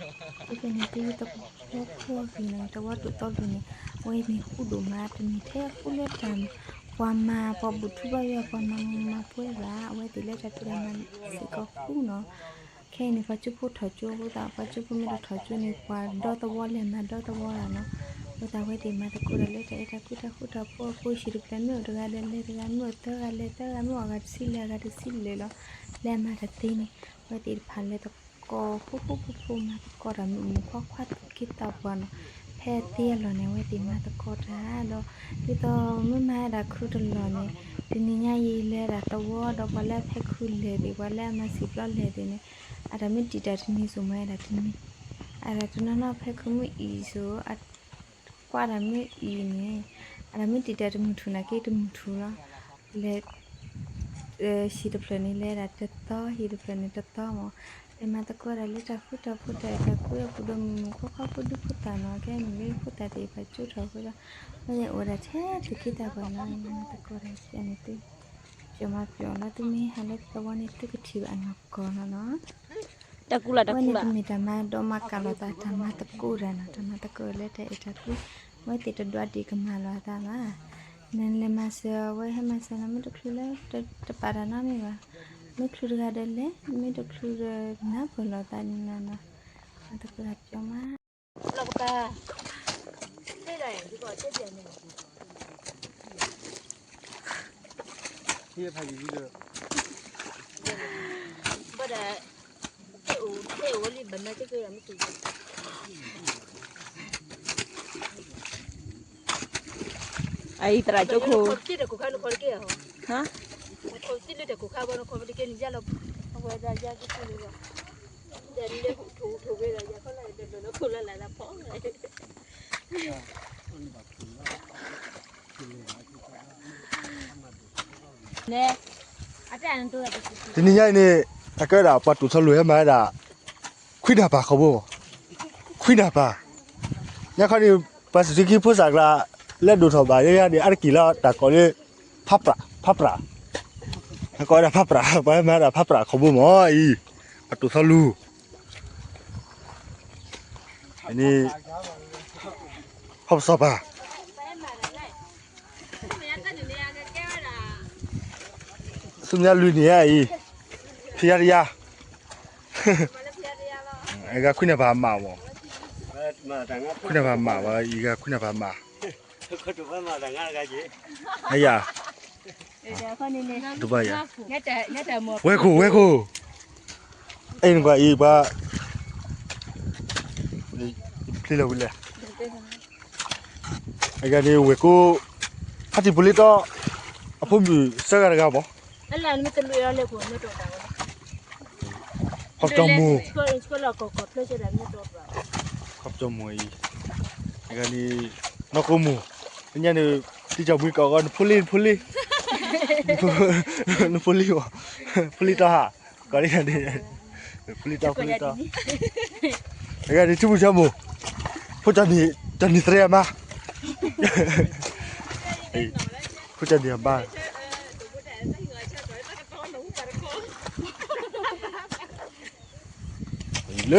ဖဲန့ၣ်သ့ၣ်တဝီဖိအဂ့ၤန့ၣ် တဝီတိာ်သီလိၤန့ၣ် အဝဲန့ၣ်ဃူဒိၣ်မး တမ့ၢ်ထဲဃူလၢတၢ် ပှၤမၤ ပှၤဘူၣ်ထူဘၣ်ယွၤ ပှၤမၤမၤပှဲၤဘၣ် အဝဲသ့ၣ်လၢတၢ်ဖံးတၢ်မၤစ့ၢ်ကီးဃူနီၤ. ခဲအံၤန့ၣ် ပှၤကၠိဖိထီၣ်ကၠိအဃိသတး ပှၤကၠိဖိမ့ၢ်တထီၣ်ကၠိန့ၣ် ပှၤဒီသဝီလဲၤမၤဒီသဝီလီၤနီၤ. အဃိသတးအဝဲသ့ၣ်မၤသကိးတၢ်လၢတၢ်အဲၣ်တၢ်ကွံတၢ်ဃူတၢ်ဖိးအဃိ ဟံၣ်တဖျၢၣ်မ့ၢ်အိၣ်တဂၤဒီးလဲၤတဂၤ မ့ၢ်အိၣ်သၢဂၤလဲၤသၢဂၤ မ့ၢ်အိၣ်အဂၤတဆံလဲၤအဂၤတဆံလဲၤလီၤ. လဲၤမၤတသ့န့ၣ် အဝဲသ့ၣ်တဖၣ်လၢသကိးဃူဃူဖိးဖိးမၤသကိးတၢ်မုာ်မုာ်ခွါခွါသူၣ်က့သးပှၢ်နီၤ. ဖဲသ့အလီၢ်န့ၣ် အဝဲသ့ၣ်မၤသကိးတၢ်ဒီး ဒ်သိးမ့ၢ်မၤဒၣ်ခုတလီၢ်န့ၣ် တနံၤညါအံၤလဲၤဒၣ်သဝီဒီး ပှၤလၢအဖဲခုလဲၤသ့ၣ် ပှၤလၢအမၤစံာ်ပျီလဲၤသ့ၣ်န့ၣ် အတၢ်မ့ၢ်တံာ်တာ်တနံၤစိၤမၤဒၣ်တနံၤ အတၢ်တနီၤနီၤဖဲခုမ့ၢ်အံၤစိၤ ကွၢ်တၢ်မ့ၢ်အံၤန့ၣ် အတၢ်မ့ၢ်တံာ်တာ်တမုာ်ထူၣ်နာ်က့တမုာ်ထူၣ်လီၤ. လဲၤ ဟံၣ်တဖျၢၣ်န့ၣ်လဲၤဒၣ်တသီ ဟံၣ်တဖျၢၣ်န့ၣ်တသီမး လဲၤမၤသကိးတၢ်လၢတၢ်ဃူတၢ်ဖိးတၢ်အဲၣ်တၢ်ကွံအပူၤဒီးမုာ်မုာ်ခွါခွါဖိဒံဖိသၣ်နီၤ ကဲမုၢ်လၢဖိသၣ်သ့ၣ်တဖၣ်ကၠိထီၣ်အဃိဒီး မ့ၢ်အိၣ်ဒၣ်ထဲသူၣ်က့သးပှၢ်လီၤ မၤသကိးတၢ်စံးန့ၣ်သု ပျီမၤပျီလီၤ သုမ့ၢ်ဟဲလၢသဝီန့ၣ် သုကထံၣ်ဘၣ်အနီၢ်ကီၢ်လီၤနီၤ အဝဲန့ၣ်တမ့ၢ်တၢ်မၤဒီးမၤကၢ်လိာ်သး တၢ်မၤသကိးတၢ်နီၤ တၢ်မၤသကိးလၢတၢ်အဲၣ်တၢ်ကွံ အဝဲသ့ၣ်တဒွးဒံးကမၣ်လိာ်အသးဘၣ် နလဲၤမၤစၢၤအဝဲဟဲမၤစၢၤနီၤ မ့ၢ်တချုးလၢ တပာ်တၢ်နီတမံၤဘၣ် မ့ၢ်ချုးတဂၤဒီးလဲၤ မ့ၢ်တချုးဒီးနၢ်ပၢၢ်လိာ်သးန့ၣ်နီၤ မၤသကိးတၢ်ပျီမး အအံၤသရၣ်ကၠိခိၣ် ဟါ တနံၤညါအံၤန့ၣ် အကဲဝဲဒၣ်ပှၤတူၢ်ထီၣ်လိာ်ဟဲမၤဝဲဒၣ် ခွံနၢ်ပၢ်ခီဘိ ခွံနၢ်ပၢ် ညါခီန့ၣ် ပှၤစံးထံခံဖိစၢ်ကျါ လဲၤဒိၣ်ထီၣ်ဘၣ်ယါန့ၣ် အါတက့ၢ်လၢတၢ်ကိးလၢ ဖးပြး ဖးပြး ကိးဝဲဒၣ်ဖးပြး ပှၤဟဲမၤဝဲဒၣ်ဖးပြးခီဘိမးအံၤ ပှၤတူၢ်ထီၣ်လိာ် န့ၣ် ဖီပစီၤပၤ ဆူညါလွံၢ်နံၣ်အံၤ ဖံးယါတယါ အဂၤခွံနၢ်ပၢ်မးမး ခွံနၢ်ပၢ်မးဝဲ အဂၤခွံနၢ်ပၢ်မး အယၤ တဘၣ်ယၤ ဝဲခိၣ် ဝဲခိၣ် အဲၣ်နကွၢ်အံၤပှၤ ဖျ့လီၤဝံၤလဲၣ် အဂၤန့ၣ်ဝဲၢ်ကိ ဖါတံၢ်ဖိလ့တီ အဖိမုၣ်စၢဂၤတဂၤမး ဖီပတီၢ်မိၢ် ဖီပတီၢ်မိၢ်အံၤ အဂၤန့ၣ် နီၢ်ကိမိၢ် ညါန့ၣ် တံၢ်ကၠီၣ်မှံကီၢ်ဂီၤ နဖိလံ နဖိလံ နဖိလံ ဖိလံတီဟး ကီးလံန့ၣ် ဖိလံတီ ဖိလံတီ အဂၤန့ၣ် ထံမုၢ်ဆါမိၢ် ဖိကၠီၣ်နံၣ် ကၠီၣ်နံၣ်သရဲအမါ ဖိကၠီၣ်နံၣ်အမါ လၢ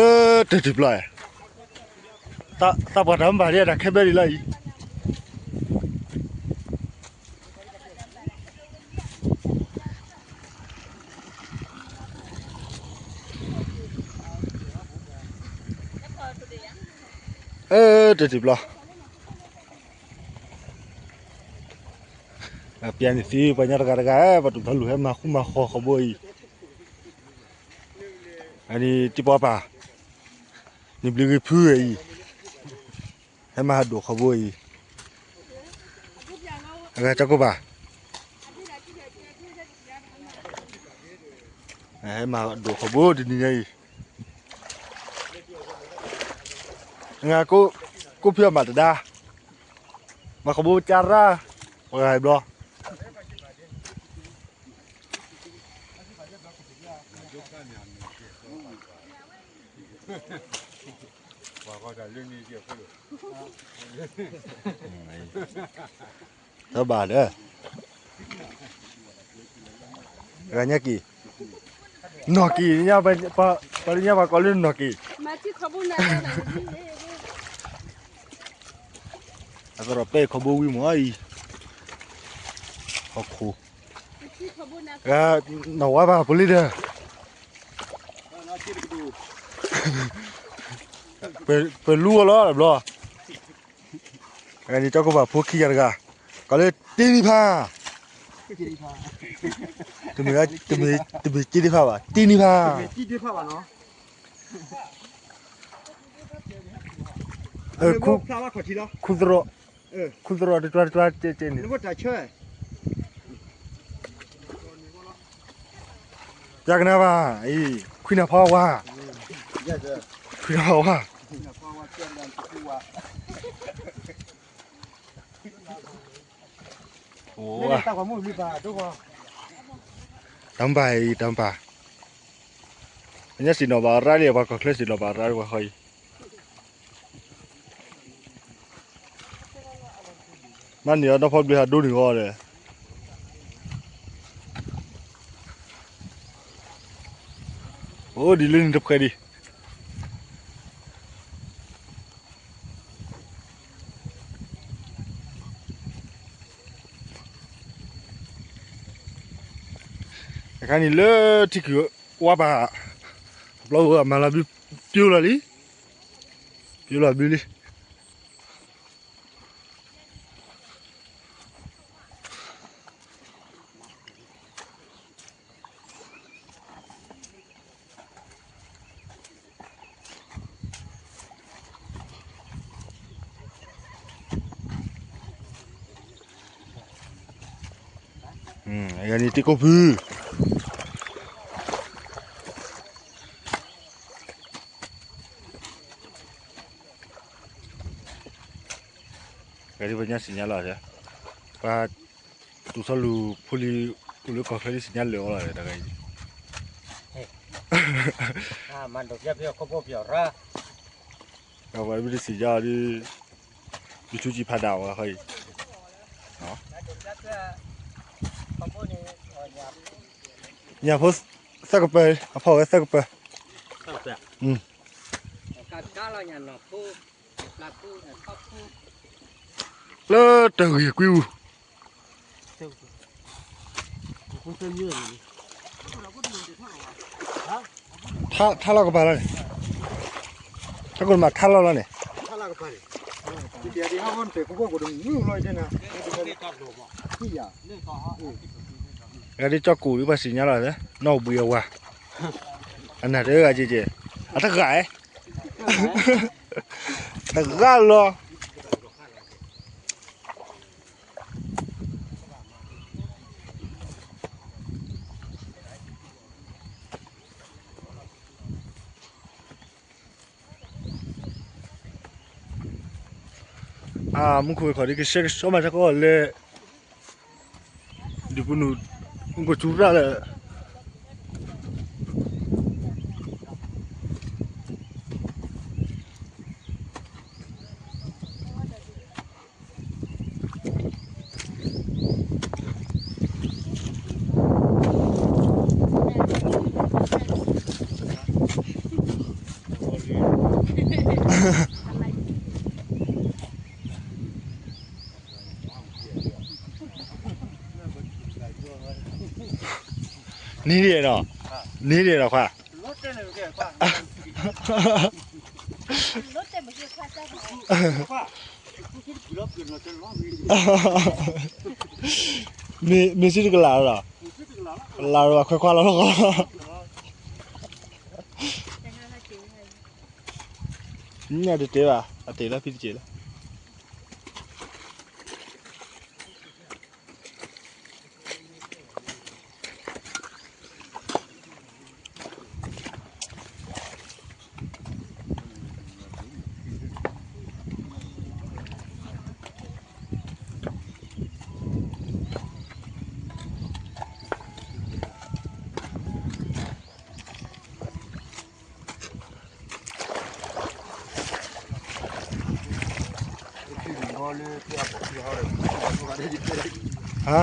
တၢ်တပျီ သးပှၢ်တၢ်မၤဒ်တၢ်ခဲဘဲဒ်လီၤအံၤ အၢ တၢ်တပျီ ပျဲန့ၣ်သ့ ပှၤညါတဂၤတဂၤ ပှၤတူၢ်ထီၣ်လိာ်ဟဲမၤဃူမၤဃီၤခီဘိအံၤ အန့ၣ်တံၢ်ပီပၢ် န့ၣ်ဘျုးဂ့ၤဖုအံၤ ဟဲမၤဟးဒိၣ်ခီဘိအံၤ အဂၤကၠီကိၢ်ပၢ် ဟဲမၤဒိၣ်ခီဘိတနံၤညါအံၤ အဂၤ ကိၣ်ဖံးအီၣ်မးတဒါ မၤခီဘိကၢ်ရၣ် ပှၤဂၤဘျီ တဘၣ်ဒီး ဂၤညါက့ၤ နီၢ်က့ၤ ပှၤလၢညါပှၤကိးလၢနီၢ်က့ၤ အသရိာ်ပဲၣ်ခီဘိဝံၤမ့ၢ်အံၤ, ဟီၣ်ခိၣ်, ဂၤ, နီၢ်ဝါဘၣ်ဖိလံဒီး, ပလူအီၤလီၤတဘျီ, ဂၤန့ၣ်ကၠီကိၢ်ပၤဖိခံဂၤတဂၤ, ကီးလၢတ့နံဖး, တမ့ၢ်, တမ့ၢ်တ့နံဖးဘၣ်, တ့နံဖး ခူသရိာ်, ခူသရိာ်တကျါတကျါကဲကဲန့ၣ်, ယကနၣ်ဘၣ်, အံၤ, ခွံနၢ်ဖီဝါ, ခွံနၢ်ဖီဝါ, တၢ်ပၢ်အံၤ တၢ်ပၢ်, ပညါစံၣ်နီၤဘၣ်ရါလံ ပှၤကီၢ်ချၢစံၣ်နီၤဘၣ်ရါလံ ပှၤဃီအံၤ, မ့ၢ်န့ၣ်အီၤ နီၢ်ဖီဘျ့ဟးဒိန့ၢ်ဂီၤဒီး, အိၣ်ဒ်လၢန့ၣ်တဖှဲးဒံး အခါန့ၣ်လၢထံခုၣ်ဝါပၤ, အဘျီဝဲမၤလီၤဘု ပျိလီၤလံ, ပျိလီၤဘုလံ. အဂၤန့ၣ်တ့ကိၢ်ဖု ဂၤဒ်ပညါစံၣ်ညါလီၤ, ပှၤတူၢ်ဆီလူၢ်ဖိလံၤ အိၣ်လၢကီၢ်ချၢဒ်စံၣ်ညါလၢာ်အီၤလီၤ တဂၤအံၤ, မၤဒိးပျၢ်ပျၢ်ခီဖျိပျၢ်ရၣ်, ပှၤဘုဒ်စံၣ်ညါအီၤဒ် ယထူကံဖးဒၣ်ဝဲဃီအံၤ, ညၣ်ဖိသၢကပၢၤ, အဖီၣ်ဝဲသၢကပၢၤ, လၢတဂ့ၤကွံာ်အူ, ထါလီၢ်ကပၤလီၤန့ၣ်, ထါကိၢ်တမးထါလီၢ်လီၤန့ၣ်, ဂၤဒ်ကၠီကိၢ်ဒ်ပှၤစံၣ်ညါလီၤ, နီၢ်ဘှံးအဝၤ, အနၢ်တဂၤကဲကဲ, အတဂၤဧဲ, တဂၤလီၤ. အမူခိၣ်ဝဲၤခီၣ် ဒ်ကဆှဲကဆှီမးတၢ်ကီၢ်လဲၣ်, ဒုးပူၤနုာ် မူခိၣ်စူၤရၣ်လၢ နံၤဒဲးဒီး, နံၤဒဲးဒီးခွါ, မ့ၢ်စံးတကလးလီၤ, ကလးလီၤခွဲးခွါလီၤလီၤ, နတတဲဘၣ် အတဲလီၤဖံတက့ၢ်လီၤ. ဟါ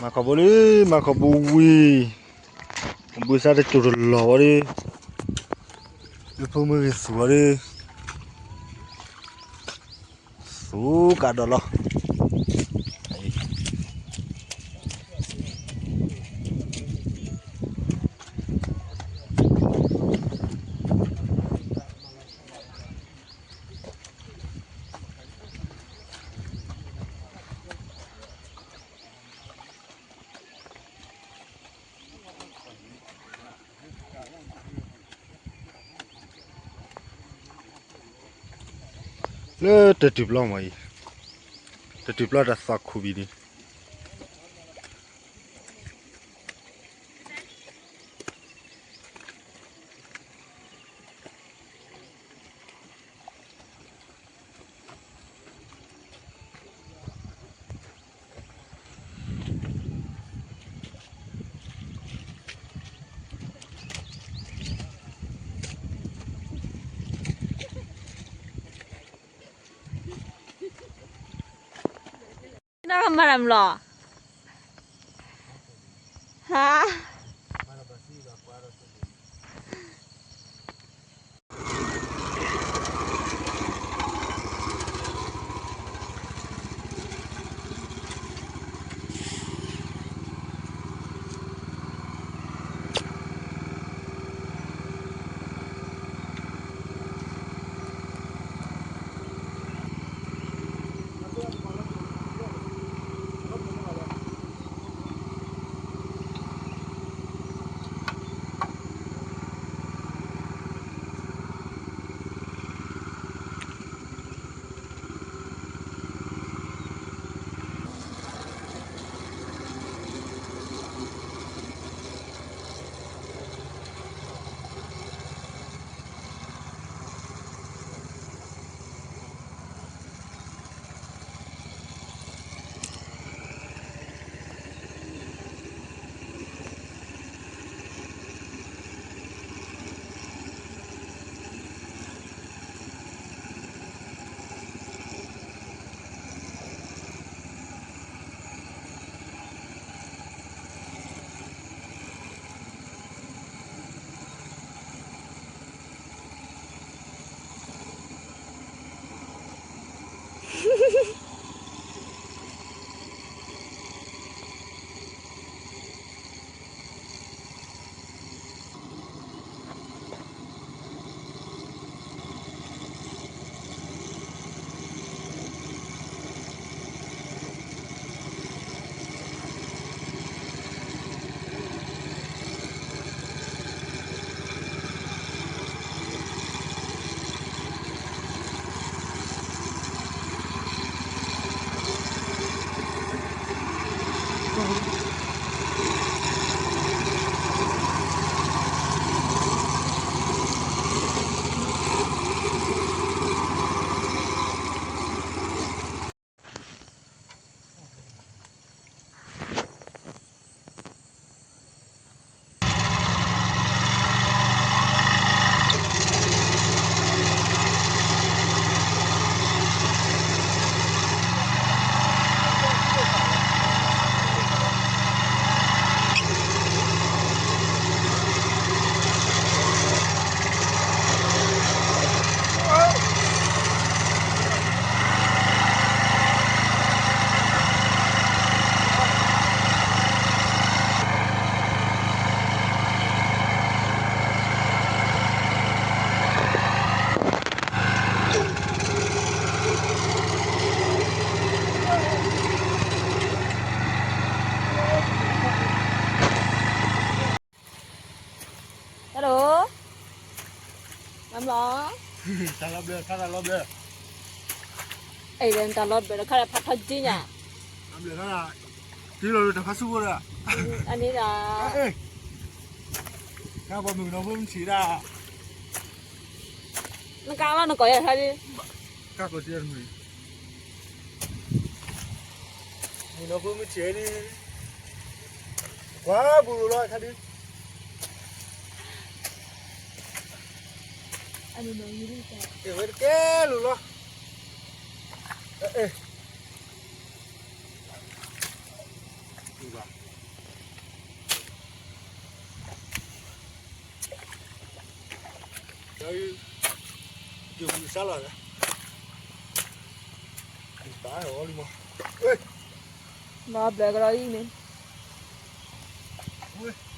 မၤခီဘိလံ, မၤခီဘိဝံၤ, ဘုစၢ်တစိၤတလီၤဝဲဒီး, လၢဖိမုၣ်ဂ့ၤသူဝဲဒီး, သူကဒီးလီၤ. လၢတတုၤပျီမးအံၤ, တတုၤပျီတၢ်သးခူဘံၤန့ၣ် နကမၤတၢ်မလီၤ, ဟါ. Hello, မၤမလီၤ, တၢ်လီၤဘျၢ ခါတၢ်လီၤဘျၢ, အဲ တၢ်လီၤဘျၢ တခါဒီးဖးထီၣ်က့ညါ, လီၤဘျၢ ခါတၢ်, က့လီၤလၢတၢ်ဖးဆူဖိဒီး, အန့ၣ်ဒီး, ကါပှၤမုၣ်ကနီၤဖိမုၣ်ဆံးဒၣ်, နကါလီၤနကိးယၤခါဒ်, ကါကိးတံၢ်မုၣ် မုၣ်နီၤဖိမုၣ်ဆံးဒ်, ကွၢ်ပူၤလိၤလီၤခါဒ်, အဝဲတကဲလိၤလီၤ, အဲ, အ့, တူၢ်ဘၣ် ယဝံသးလီၤ, ဘၣ်အီၤလံမး, ဘၣ်ဘျဲကဒီးအံၤန့ၣ်,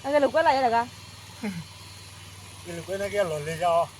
အကလဲၤကွဲးလၢယဲတဂၤ, ကလဲၤကွဲးန့ၣ်က့ၤလီၤလဲၤယၤအီၤ,